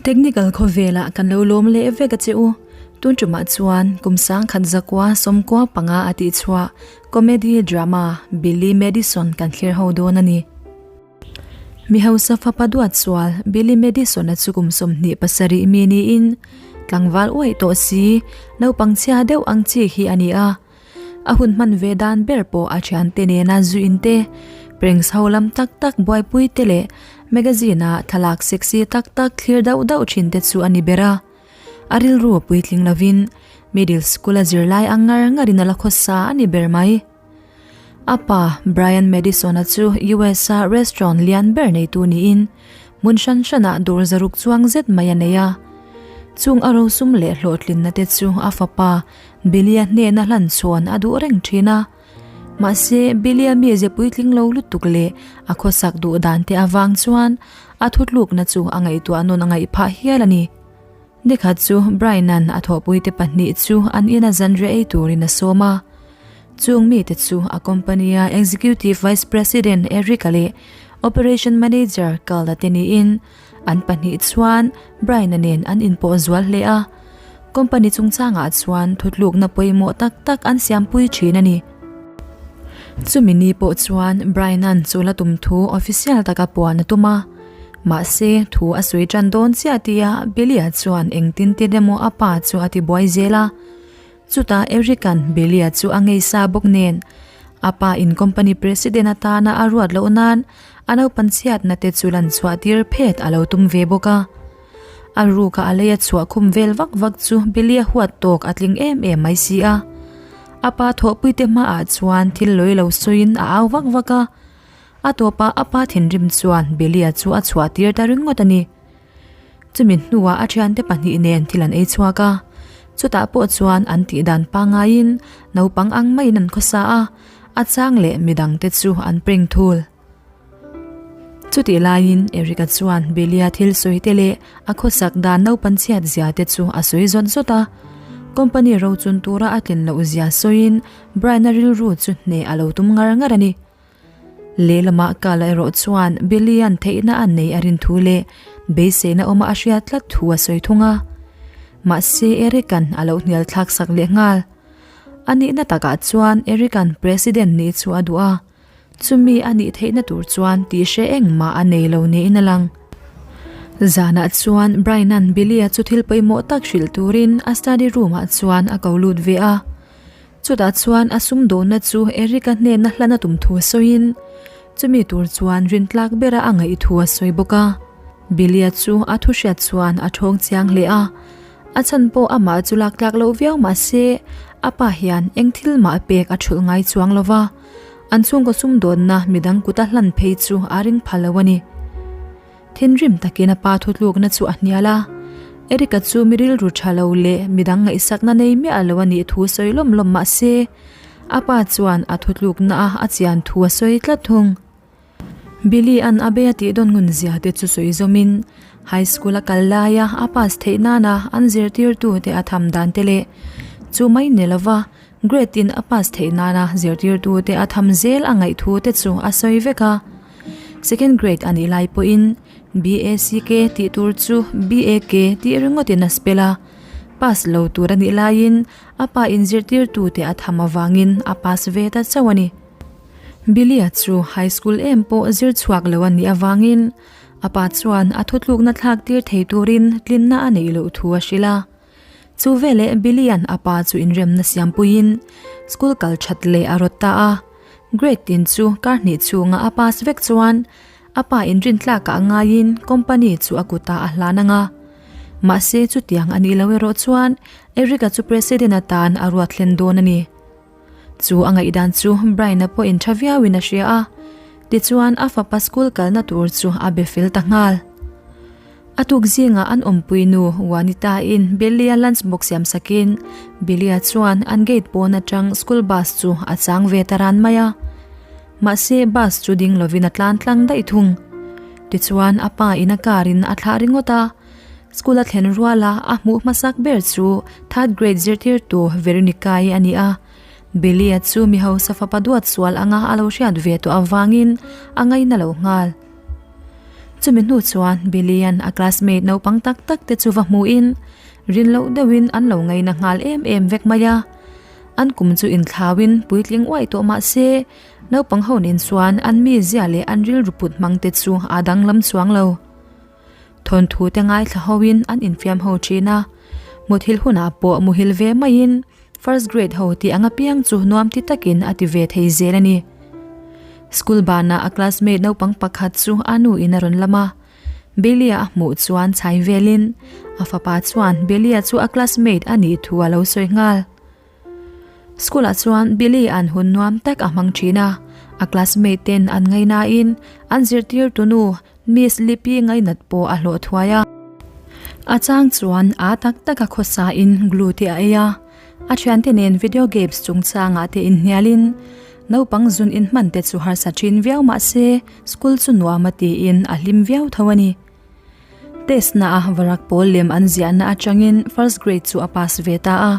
Technical khawvelah kan lo lawm leh vek a che u. Tun tumah chuan kum sangkhat zakua sawmkua panga a tihchhuah comedy drama Billy Madison kan thlir ho dawn a ni. Mi hausa fapa duat sual Billy Madison-a chu kum 27 mi niin tlangval uaih tawh si naupang chhia deuh ang chi hi a ni a. A hun hman ve dan ber pawh a thiante nena zu in te, pranks ho lam tak tak buaipui te leh magazine-a thlalak sexy tak tak thlir dauh dauh thin te chu a ni ber a. A rilru a puitling lovin middle school-a zirlai ang ngar ngarin a la khawsa a ni ber mai. A pa Brian Madison-a chu US-a restaurant lian ber neitu niin hmun hran hranah dawr zaruk chuang zet mai a nei a. Chung a rosum leh hlawhtlinna te chu a fapa Billy-a hnena hlan chhuan a duh reng thin a. Mahse, Billy-a mize puitling lo lutuk leh a khawsak duh dan te avang chuan a thutlukna chu a ngaihtuah nawn a ngaih phah hial a ni. Nikhat chu Brian-a'n a thawhpuite pahnih chu an ina zanriah ei turin a sawm a. Chung mite chu a company-a Executive Vice President Eric-a leh Operation Manager Carl-a te niin an pahnih chuan Brian-a nen an inpawh zual hle a. Company chungchangah chuan thutlukna pawimawh tak tak an siampui thin a ni. Chumi ni pawh chuan Brian-a'n chu la tum thu official taka puan a tum a. Mahse, thu a sawi tan dawn chiah tia Billy-a chuan engtin tin emaw a pa chu a ti buai zel a. Chutah Eric-a'n Billy-a chu a ngei sa bawk nen, a pa in company president atana a ruat loh nan a naupan chhiatna te chu lan chhuah tir phet a lo tum ve bawk a. A ruka a lei a chhuah khum vel vak vak chu Billy-a huat tawk a tling em em mai si a. A pa thawhpuite hmaah chuan thil lawi lo sawiin a au vak vak a. A tawpah a pa thinrim chuan Billy-a chu a chhuah tir ta ringawt a ni. Chumi hnuah a thiante pahnih nen thil an ei chhuak a, chutah pawh chuan an tih dan pangaiin naupang ang maiin an khawsa a, a chang leh midangte chu an prank thul. Chutih laiin Eric-a chuan Billy-a thil sawi te leh a khawsak dan naupan chhiat zia te chu a sawi zawt zawt a, company rochun tura a tlin loh zia sawiin Brian-a rilru chu hneh a lo tum ngar ngar a ni. Lehlamah Kala erawh chuan Billy-a'n theihna a nei a rin thu leh beiseina awma a hriat tlat thu a sawi thung a. Mahse Eric-a'n a lo hnial thlak sak leh nghal. A nihna takah chuan Eric-a'n President nih chu a duh a, chumi a nih theihna tur chuan tih hre engmah a nei lo niin a lang. Zanah chuan Brian-a'n Billy-a chu thil pawimawh tak hrilh turin a study room-ah chuan a ko lut ve a. Chutah chuan a sumdawnna chu Eric-a hnena hlan a tum thu a sawiin, chumi tur chuan rintlak bera a ngaih thu a sawi bawk a. Billy-a chu a thu hriat chuan a thawng chiang hle a, a chhan pawh amah chu lak tlak loh viau mah se, a pa hian eng thil mah pek a thulh ngai chuang lo va, an chhungkaw sumdawnna midang kuta hlan phei chu a ring pha lo a ni. Thinrim takin a pa thutlukna chu a hnial a, Eric-a chu mi rilru tha lo leh midang ngaihsakna nei miah lo a nih thu sawi lawm lawm mah se, a pa chuan a thutlukna a a chian thu a sawi tlat thung. Billy-a'n a bei a tih dawn ngun zia te chu sawi zawmin, high school a kal laia a pass theih nana an zirtirtute a tham dan te leh chu mai ni lova grade in a pass theih nana zirtirtute a tham zel a ngaih thu te chu a sawi vek a. Second grade a nih lai pawhin BACK tih tur chu BAK tih ringawtin a spell a, pass lo tur a nih laiin a pa in zirtirtute a tham avangin a pass ve ta chauh a ni. Billy-a chu high school em pawh zir chhuak lo a nih avangin a pa chuan a thutlukna thlak tir thei turin tlinna a neih loh thu a hrilh a. Chu veleh Billy-a'n a pa chu inremna siampuiin school kal that leh a rawt ta a. Grade tin chu kar hnih chhunga a pass vek chuan a pa inrintlakah ngaiin company chu a kutah a hlan ang a. Mahse chutiang a nih loh erawh chuan Eric-a chu president atan a ruat hlen dawn a ni. Chu a ngaihdan chu Brian-a pawhin tha viauin a hria a, tichuan a fapa school kalna tur chu a be fel ta nghal. A tuk zingah an awmpui nu Juanita-in Billy-a lunch box siam sakin Billy-a chuan an gate pawn atang school bus chu a chang ve ta ran mai a. Mahse bus chu ding lovin a tlan tlang daih thung. Tichuan a pa in a car in a thlah ringawt a. School a thlen ruala a hmuh hmasak ber chu third grade zirtirtu Veronica-i a ni a. Billy-a chu mi hausa fapa duat sual anga a lo hriat ve tawh avangin a ngaina lo nghal. Chumi hnu chuan Billy-a'n a classmate naupang tak tak te chu va hmuhin rin loh deuhin an lo ngaina nghal em em vek mai a. An kum chu inthlauin puitling uaih tawh mah se, naupang ho nen chuan an mizia leh an rilru put hmang te chu a danglam chuang lo. Thawnthu te ngaithla hoin an infiam ho thin a, muthilh hunah pawh muhil ve maiin first grade ho tih ang apiang chu nuam ti takin a ti ve thei zel a ni. School banah a classmate naupang pakhat chu a nu in a rawn lam a, Billy-a a hmuh chuan chhai velin a fapa chuan Billy-a chu a classmate a nih thu a lo sawi nghal. School ah chuan Billy an hun nuam tak a hmang thin a, a classmate ten an ngainain an zirtirtu nu Miss Lippy ngainat pawh a hlawh thuai a. A chang chuan a tak tak a khawsa in glue te a ei a, a thiante nen video games chungchangah te inhnialin naupang zun in hman te chu harsa thin viau mahse school chu nuam a tiin a hlim viau tho a ni. Test na a varak pawl lem an ziahna atangin first grade chu a pass ve ta a.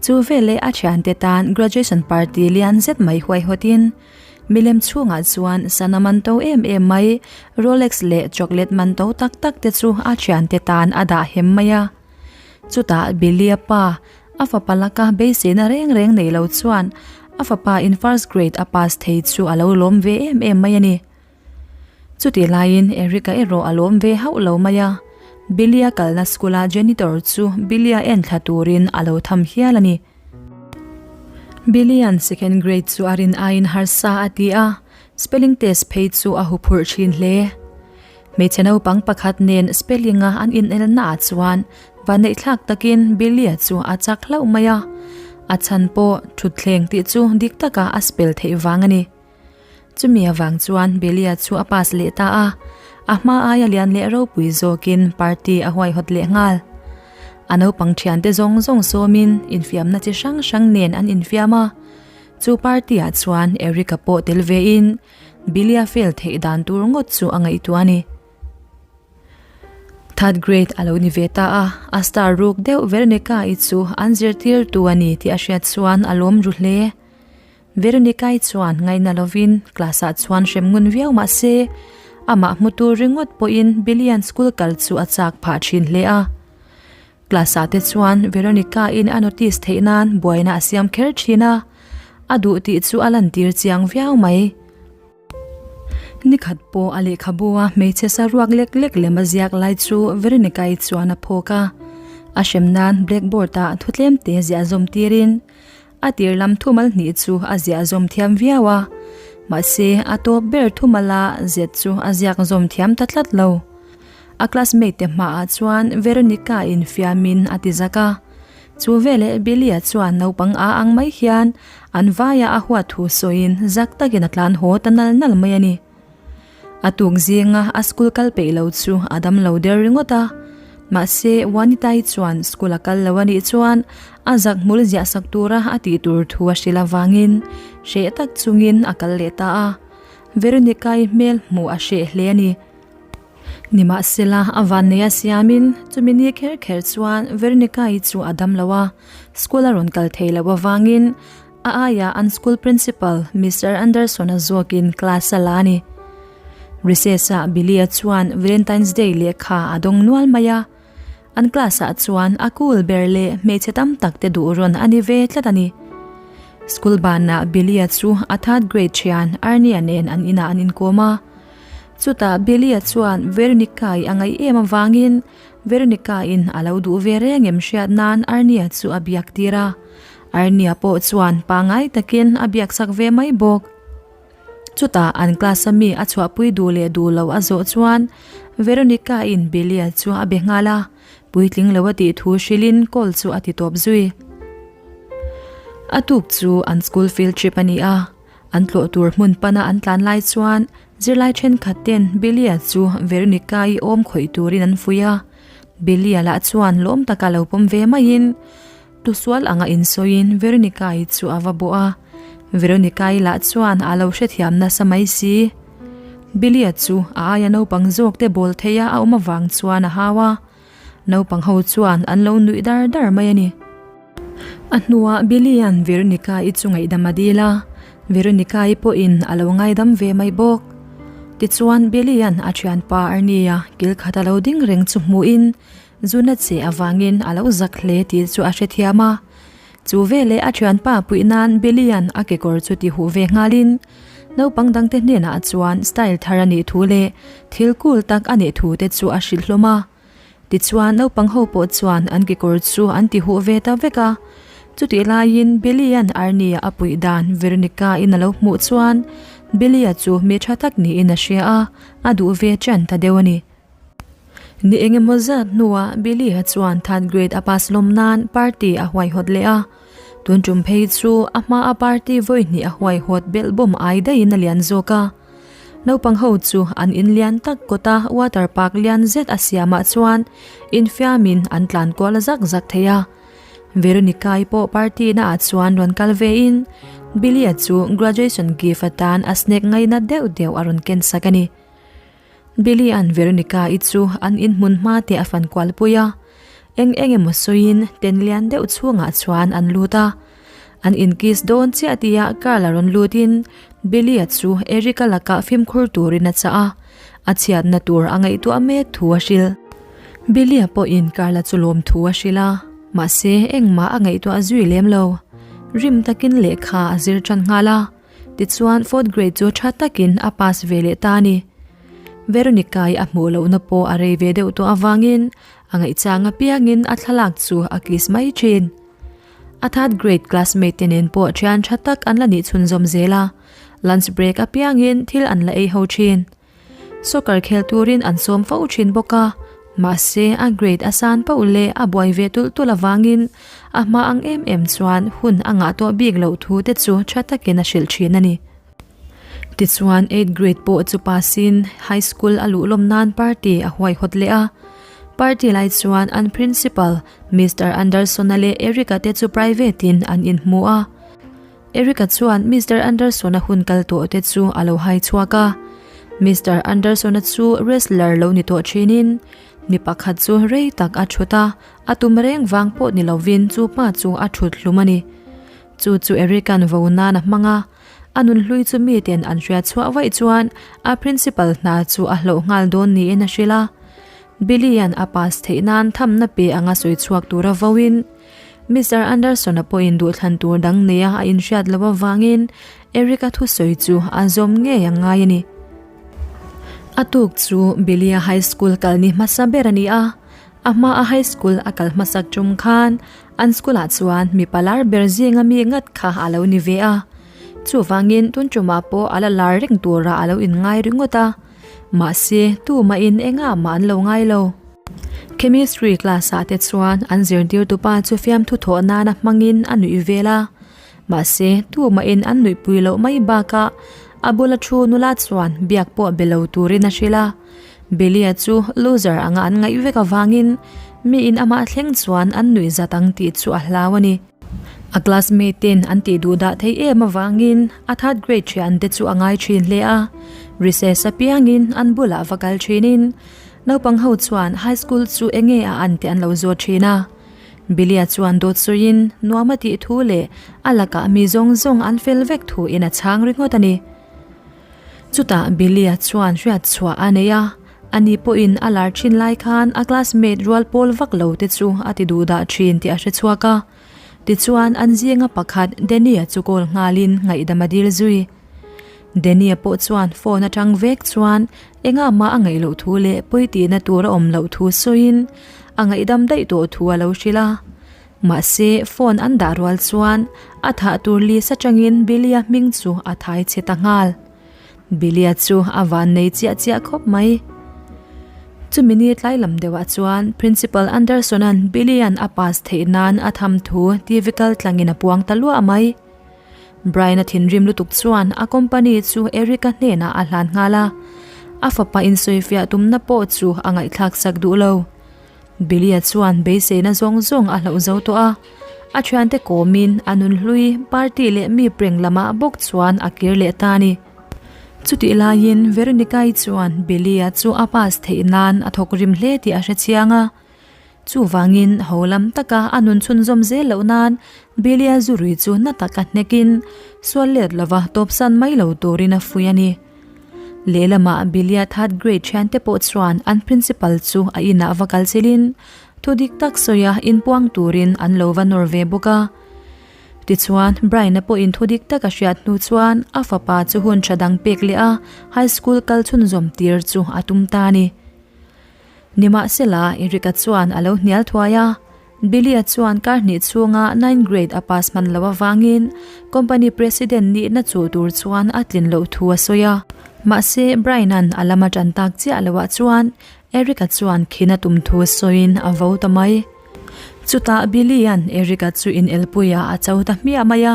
Chu veleh a thiante tan graduation party lian zet mai huaihawtin milem chhungah chuan sana man to em em mai Rolex leh chocolate man to tak tak te chu a thiante tan a dah hem mai a. Chutah Billy-a pa a fapa laka beiseina reng reng nei lo chuan a fapa in first grade a pass thei chu a lo lawm ve em em mai a ni. Chutih laiin Eric-a erawh a lawm ve hauh lo mai a, Billy-a kalna school-a janitor chu Billy-a en thla turin a lo tham hial a ni. Billy-a'n second grade chu a rin aiin harsa a ti a, spelling test phei chu a huphurh thin hle. Hmeichhe naupang pakhat nen spelling-a an inelnaah chuan vanneihthlak takin Billy-a chu a chak hlauh mai a, a chhan pawh thutthleng tih chu dik taka a spell theih vang a ni. Chumi avang chuan Belia chu a pass leh ta a, a hma aia lian leh ropui zawkin party a huaihawt leh nghal. A naupang thiante zawng zawng sawmin infiamna chi hrang hrang nen an infiam a, chu party ah chuan Eric-a pawh tel vein Belia fail theih dan tur ngawt chu a ngaihtuah a ni. Third grade a lo ni ve ta a, a star ruk deuh Veronica-i chu an zirtirtu a ni tih a hriat chuan a lawm ru hle. Veronica-i chuan ngaihna lovin class ah chuan hrem ngun viau mah se, amah hmu tur ringawt pawhin Billy-a'n school kal chu a chak phah thin hle a. Class ah te chuan Veronica-in a notice theih nan buaina a siam kher thin a, a duh tih chu a lantir chiang viau mai. Nikhat pawh a lehkhabu a hmeichhe saruak lek lek lem a ziak lai chu Veronica-i chuan a phawk a, a hrem nan blackboard ah thu tlem te ziah zawm tirin A tir lam thumal hnih chu a ziah zawm thiam viau a, mahse a tawp ber thumala zet chu a ziak zawm thiam ta tlat lo. A classmate te hmaah chuan Veronica infiamin a ti zak a, chu veleh Billy-a chuan naupang a ang mai hian an vaia a huat thu sawiin zak takin a tlan haw ta nal nal mai a ni. A tuk zinga a school kal peih lo chu a dam lo der ringawt a, mahse Juanita-i chuan school a kal lo a nih chuan a zak hmul ziah sak tura a tih tur thu a hrilh avangin hreh tak chungin a kal leh ta a, Veronica-i hmel hmuh a hreh hle a ni. Nimahsela a vanneia siamin chumi ni kher kher chuan Veronica-i chu a dam lo a, school a rawn kal thei loh avangin A aiah an school principal Mister Anderson-a zawkin class a la a ni. Recess-ah Billy-a chuan Valentine's Day lehkha a dawng nual mai a. An class-ah chuan a cool ber leh hmeichhe tam tak te duh rawn a ni ve tlat a ni. School banah Billy-a chu a third grade thian Arnie-a nen an inah an inkawm a. Chutah Billy-a chuan Veronica-i a ngaih em avangin Veronica-in a lo duh ve reng em hriat nan Arnie-a chu a biak tir a. Arnia pawh chuan pangai takin a biak sak ve mai bawk. Chutah an class a mi a chhuahpui duh leh duh lo a zawh chuan Veronica-in Billy-a chu a be nghal a, puitling lo a tih thu hrilhin call chu a ti tawp zui. A tuk chu an school field trip a ni a, an tlawh tur hmun pana an tlan lai chuan zirlai thenkhat ten Billy-a chu Veronica-i awm khawih turin an fuih a, Billy-a lah chuan lawm taka lo pawm ve maiin, Tusual anga insawiin Veronica-i chu a va bawh a, Veronica-i lah chuan a lo hrethiam nasa mai si. Billy-a chu a aia naupang zawk te bawl theia a awm avang chuan a hau a, naupang ho chuan an lo nuih dar dar mai a ni. A hnuah Billy-a'n Veronica-i chu ngaihdam a dil a, Veronica-i pawhin a lo ngaidam ve mai bawk. Tichuan Billy-a'n a thianpa Arnie-a kil khat a lo ding reng chu hmuhin zuna che avangin a lo zak hle tih chu a hrethiam a. Chu veleh a thianpa puih nan Billy-a'n a kekawr chu ti huh ve nghalin naupang dangte hnenah chuan style thar a nih thu leh thil cool tak a nih thu te chu a hrilh hlawm a. Tichuan naupang ho pawh chuan an kekawr chu an ti huh ve ta vek a. Chutih laiin Billy-a'n Arnie-a a puih dan Veronica-in a lo hmuh chuan Billy-a chu mi tha tak niin a hria a, a duh ve ṭan ta deuh a ni. Ni engemaw zat hnuah Billy-a chuan third grade a pass lawm nan party a huaihawt leh a. Tun tum phei chu a hma a party vawi hnih a huaihawt belh bawm ai daihin a lian zawk a. Naupang ho chu an in lian tak kawta water park lian zet a siamah chuan infiamin an tlan kual zak zak thei a. Veronica-i pawh party naah chuan rawn kal vein Billy-a chu graduation gift atan a snack ngaina deuh deuh a rawn ken sak a ni. Billy-a'n Veronica-i chu an inhmun hma te a fan kual pui a, eng eng emaw sawiin tent lian deuh chhungah chuan an lut a. An inkiss dawn chiah tihah Carl-a rawn lutin Billy-a chu Eric-a lakah fimkhur turin a chah a, a chhiatna tur a ngaihtuah mek thu a hrilh. Billy-a pawhin Carl-a chu lawm thu a hrilh a, mahse engmah a ngaihtuah zui lem lo. Rim takin lehkha a zir tan nghal a. Tichuan fourth grade chu tha takin a pass ve leh ta a ni. Veronica-i a hmuh lohna pawh a rei ve deuh tawh avangin a ngaihchang apiangin a thlalak chu a kiss mai thin. A third grade classmate te nen pawh thian tha tak an la nih chhunzawm zel a, lunch break apiangin thil an la ei ho thin. Soccer khel turin an sawm fo thin bawk a, mahse a grade a san pauh leh a buai ve tulh tulh avangin a hma ang em em chuan hun a ngah tawh bik loh thu te chu tha takin a hrilh thin a ni. Tichuan eighth grade pawh chu pass in high school a luh lawm nan party a huaihawt leh a, party lai chuan an principal Mister Anderson-a leh Eric-a te chu private in an inhmu a. Erica chuan Mister Anderson-a hun kal tawh te chu a lo hai chhuak a. Mister Anderson-a chu wrestler lo ni tawh thinin mi pakhat chu rei tak a thut a, a tum reng vang pawh ni lovin chu pa chu a thut hlum a ni. Chu chu Eric-a'n vo nan a hmang a, a nunhlui chu miten an hriat chhuah vaih chuan a principal hna chu a hloh nghal dawn niin a hrilh a. Billy-a'n a pass theih nan thamna pe anga sawi chhuak tura voin Mister Anderson-a pawhin duhthlan tur dang neia a inhriat loh avangin Eric-a thusawi chu a zawm ngei a ngai a ni. A tuk chu Billy-a high school kal ni hmasa ber a ni a, a hmaa high school a kal hmasak tum khan an school-ah chuan mipa lar ber zinga mi ngat kha a lo ni ve a. Chuvangin tun tumah pawh a la lar reng turah a lo inngai ringawt a. Mahse, tumahin engah mah an lo ngai lo. Chemistry class ah te chuan an zirtirtu pa chu fiamthu thawh nana hmangin a nuih vel a, mahse tumahin an nuihpui loh mai bakah a bula thu nula chuan biak pawh be lo turin a hrilh a. Billy-a chu loser anga an ngaih vek avangin miin amah thleng chuan an nuih zat ang tih chu a hlau a ni. A classmate ten an tih duh dah thei em avangin a third grade thian te chu a ngai thin hle a, recess apiangin an bulah va kal thinin Naupang ho chuan high school chu enge a an tih an lo zawt thin a. Billy-a chuan dawt sawiin nuam a tih thu leh a lakah mi zawng zawng an fel vek thu in a chhang ringawt a ni. Chutah Billy-a chuan hriat chhuah a nei a, ani pawhin a lar thin lai khan a classmate rual pawl vak lo te chu a ti duh dah thin tih a hre chhuak a. Tichuan an zinga pakhat Danny-a chu call nghalin ngaihdam a dil zui. Danny-a pawh chuan phone atang vek chuan engah mah a ngaih loh thu leh pawi tihna tur a awm loh thu sawiin a ngaihdam daih tawh thu a lo hrilh a. Mahse, phone an dah rual chuan a thah tur list atangin Billy-a hming chu a thai chhe ta nghal. Billy-a chu a van nei chiah chiah khawp mai. Chumi ni tlai lam deuhah chuan Principal Anderson-a'n Billy-a'n a pass theih nan a tham thu TV kal tlangin a puang ta luah mai. Brian-a thinrim lutuk chuan a company chu Eric-a hnenah a hlan nghal a, a fapa insawifiah tumna pawh chu a ngaihthlak sak duh lo. Billy-a chuan beiseina zawng zawng a hlauh zo tawh a, a thiante kawmin a nunhlui party leh mi prank lamah bawk chuan a kir leh ta a ni. Chutih laiin Veronica-i chuan Billy-a chu a pass theih nan a thawk rim hle tih a hrechiang a. Chuvangin ho lam taka a nun chhunzawm zel loh nan Billy-a zurui chu na taka hnekin sual let lova tawpsan mai lo turin a fuih a ni. Lehlamah Billy-a third grade thiante pawh chuan an principal chu a inah va kal chilhin thu dik tak sawia inpuang turin an lo va nawr ve bawk a. Tichuan, Brian-a pawhin thu dik tak a hriat hnu chuan a fapa chu hun tha dang pek leh a high school kal chhunzawm tir chu a tum ta a ni. Nimahsela, Eric-a chuan a lo hnial thuai a. Billy-a chuan kar hnih chhunga ninth grade a pass hman loh avangin company president nihna chuh tur chuan a tlin loh thu a sawi a. Mahse, Brian-a'n a lama ṭan tak chiah loah chuan Eric-a chuan khin a tum thu sawiin a vo ta mai. Chutah Billy-a'n Eric-a chu inelpuiah a cho ta hmiah mai a,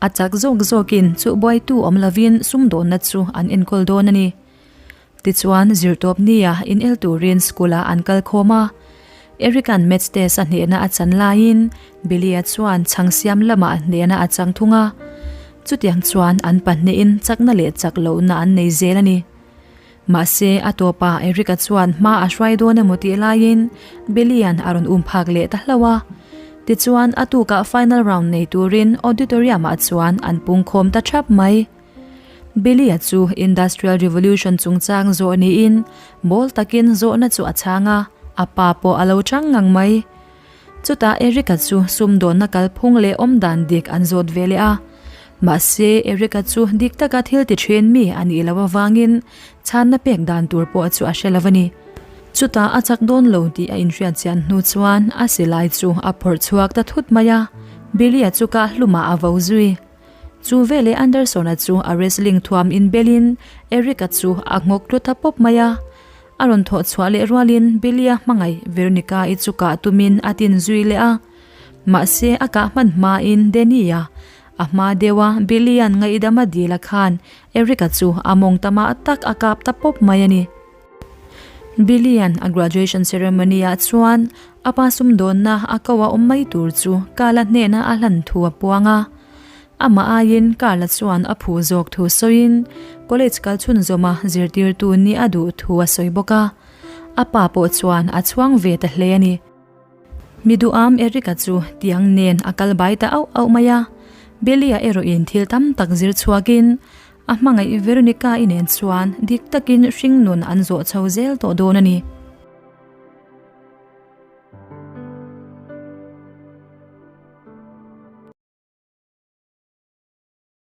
a chak zawk zawkin chuhbuaitu awm lovin sumdawnna chu an enkawl dawn a ni. Tichuan, zirtawp nia inel turin school-ah an kal khawm a. Eric-a'n maths test a hnehna a chan laiin Billy-a chuan chhang siam lamah hnehna a chang thung a. Chutiang chuan an pahnihin chakna leh chak lohna an nei zel a ni. Mahse, a tawpah Eric-a chuan hma a hruai dawn emaw tih laiin Billy-a'n a rawn um phak leh ta hlauh a. Tichuan, a tukah final round nei turin auditorium-ah chuan an pungkhawm ta thap mai. Billy-a chu Industrial Revolution chungchang zawh niin mawl takin zawhna chu a chhang a, a pa pawh a lo chang ngang mai. Chutah Eric-a chu sumdawnna kalphung leh awmdan dik an zawt ve leh a. Mahse, Eric-a chu dik taka thil ti thin mi a nih loh avangin chhanna pek dan tur pawh chu a hre lo a ni. Chutah a chak dawn lo tih a inhriat chian hnu chuan a silai chu a phawrh chhuak ta thut mai a, Billy-a chu kah hlumah a vo zui. Chu veleh Anderson-a chu a wrestling thuam inbelin Eric-a chu a nghawk tlu ta pawp mai a. A rawn thawh chhuah leh rualin Billy-a hmangaih Veronica-i chu kah tumin a tin zui leh a. Mahse a kah hman hmain Danny-a a hma deuha Billy-a'n ngaihdam a dil a khan Eric-a chu a mawng ta mah tak a kap ta pawp mai a ni. Billy-a'n a graduation ceremony-ah chuan a pa sumdawnna a ko a awm mai tur chu Carla hnena a hlan thu a puang a. Amah aiin Carla chuan a phu zawk thu sawiin college kal chhunzawma zirtirtu nih a duh thu a sawi bawk a. A pa pawh chuan a chhuang ve ta hle a ni. Mi duham Eric-a chu tiang nen a kal bai ta auh auh mai a, Billy-a erawhin thil tam tak zir chhuakin a hmangaih Veronica-i nen chuan dik takin hringnun an zawh chho zel tawh dawn a ni.